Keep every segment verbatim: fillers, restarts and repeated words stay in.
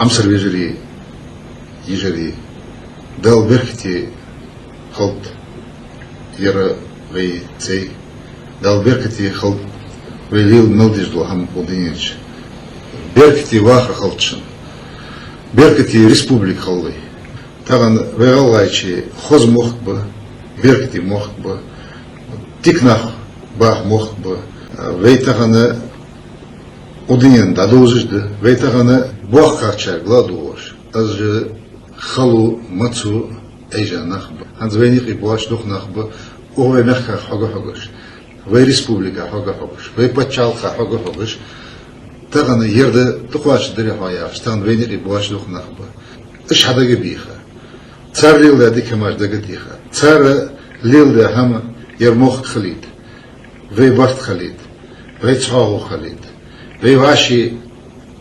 Хьамсара вежарий, йижарий, Дала беркате хилда ер вай цӀай, Дала беркате хилда вай лела мел деш дола хӀама укх дунен чу. Беркате вахар хилда шун. Беркате республика хилда вай. Тахан вай ГӀалгӀайче хоза мохк ба, беркате мохк ба, дика нах баха мохк ба. Вай тахан укх дунен дӀадовзаш да, вай тахан боккхагӀчарга ладувгӀаш. Аз же хало, моцо Ӏайжа нах ба. ХӀанз вайна юкъе боацаш дукха нах ба, укх вай мехках хьога-хьогаш, вай республиках хьога-хьогаш, вай паччахьалкхах хьога-хьогаш. Тахан ер да тӀакхоачаргдарий хьо яхаш, тахан вайна юкъе боацаш дукха нах ба. Уж хьадагабийха, цар леладаь дика хӀамаш дагадеха, цар леладаь хӀама ер мохк хилийта, вай барт хилийта, вай цхьоагӀо хилийта, вай вӀаший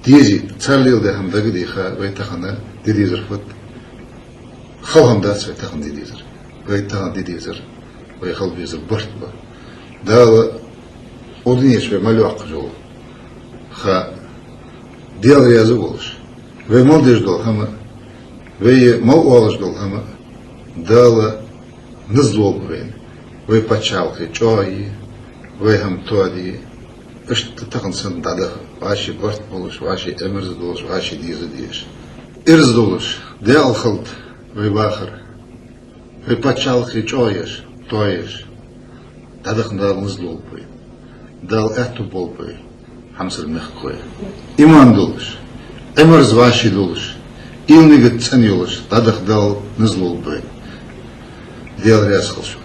дезийта, цар леладаь хӀама дагадеха, вай тахан де дезар фуд? Хала хӀама дац вай тахан де дезар. Вай тахан де дезар, вай хила безар барт ба. Дала укх дунен чу вай мел йоаккхаш йола ха Даьла раьза волаш, вай мел деш дола хӀама, вай мел оалаш дола хӀама Дала низ лулба вайна. Вай паччахьалкхе чӀоагӀъе, вай хӀама тоаде, иштта тахан санна дӀадаха, вӀаший барт болаш, вӀаший Ӏимерза долаш, вӀаший деза дезаш. Ираз долаш, декъала хилда вай вахар. Вай паччахьалкхе чӀоагӀъеш, тоаеш, дӀадаха Дала низ лулба вайна. Дала аьттув болба вай, хьамсара мехкахой. Иман долаш, Ӏимерза вӀаший долаш, уйла-нигат цӀена йолаш дӀадаха Дала низ лулба вайна. Даьла раьза хилва шоана.